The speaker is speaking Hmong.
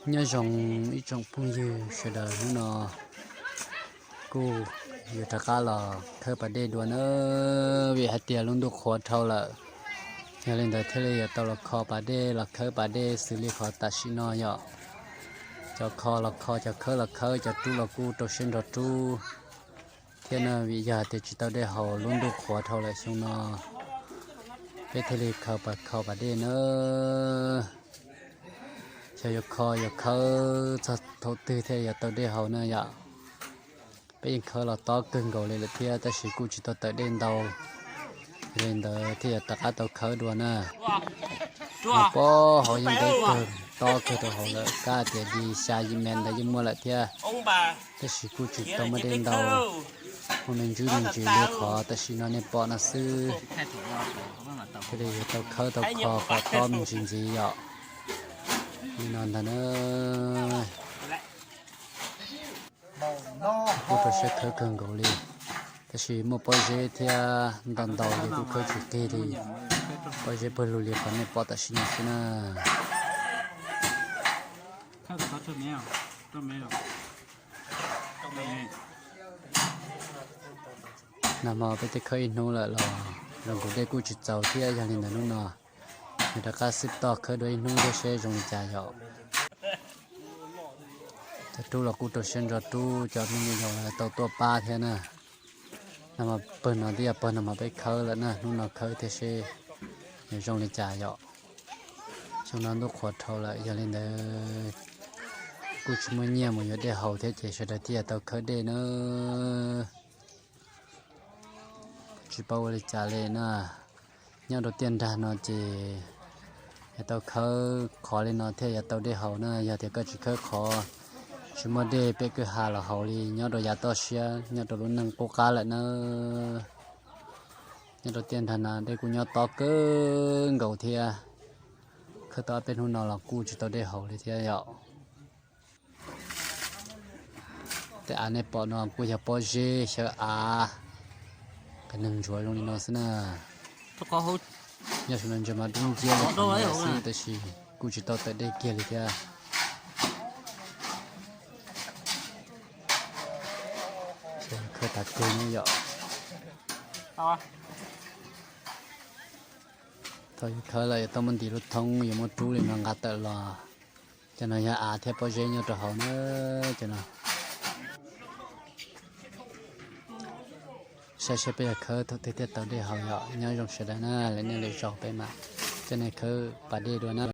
Nyob zoo ib tsoom phooj ywg sawv daws, hnub no kuj yuav rov qab los khawb pas dej dua na, vim hais tias lub ntuj qhuav dhau lawm, yog li ntawd thiaj li yuav tau los kho pas dej los khawb pas dej xws li qhov tam sim no yom. Cov kho los kho, cov khawb los khawb, cov rub los kuj rau siab nrog rub thiab na, vim yog hais tias tsis tau dej haus, lub ntuj qhuav dhau lawm xyoo no, peb thiaj li khaws pas kho pas dej na. Xyov yuav kho yuav khawb txog thaum twg thiaj yuav tau dej haus na yom. Peb yeej khawb los tob kawg nkaus li lawm thiab tab sis kuj tsis tau tawm dej ntau, yog li ntawd thiaj yuav rov qab tau khawb dua na. Nyob pob hauv yeej deb kawg, tob kawg rau hauv lawm, kav tias li xya yim mev ntawd yeej muaj lawm thiab, tab sis kuj tsis tau muaj dej ntau. Muaj me ntsis me ntsis li qhov tam sim no nej pom no xwb, thiaj li yuav tau khawb tau kho kom tob me ntsis ntxiv yom. Li no ntag na. Kuj rau siab khawb kawg nkaus li, tab sis muaj pob zeb thiab ntau ntau ces kuj khawb tsis qig li. Pob zeb pawg lug li qhov nej pom tam sim no xwb na. Nag hmo peb twb khawb ib hnub lawm los zoo nkaus dej kuj tsis txaus thiab, yog li ntawd hnub no nws rov qab xwb toj khawb dua ib hnub thiab seb zoo li cas yom. Cov rub los kuj rau siab nrog rub, cov me nyuam yaus los tau tuaj pab thiab na. Nag hmo pawg no twb yog pawg nag hmo peb khawb lawm na, hnub no khawb thiab seb nws zoo li cas yom. Xyoo no ntuj qhuav dhau lawm, yog li ntawd kuj tsis muaj nyiaj mus yuav dej haus thiab ces sawv daws thiaj yuav tau khawb dej na. Tsis paub ua li cas li na. Nyob rau tiaj nrag no ces yuav tau khawb qhov li no thiaj yuav tau dej haus na. Yog tias koj tsis khawb qhov, tsis muaj dej pem kwj ha los haus li. Nyob rau yav toj siab, nyob rau lub neej qub qab lawm na. Nyob rau tiaj nrag no dej kuj nyob tob kawg nkaus thiab. Khawb tau ob peb hnub no los kuj tsis tau dej haus li thiab yom. Tej av nej pom no kuj yog pob zeb xyaw av, qee neeg ntsuav zoo li no xwb na. Nyob saum no ntsia mas dub nciab li qhov no xwb, tab sis kuj tsis tau tawm dej kiag li thiab. Khawb tas kawg no yom. Thaum yuav khawb lawm yuav tau muab ntim lub thoob yuav muab rub li no nqa tawm los. Cov no yog av thiab pob zeb nyob rau hauv na. Cov no saib seb peb yuav khawb thaum twg thiaj tau dej haus yom. Nyob zoo sawv daws na, lwm hnub lwm zaus peb mam coj nej khawb pas dej dua na.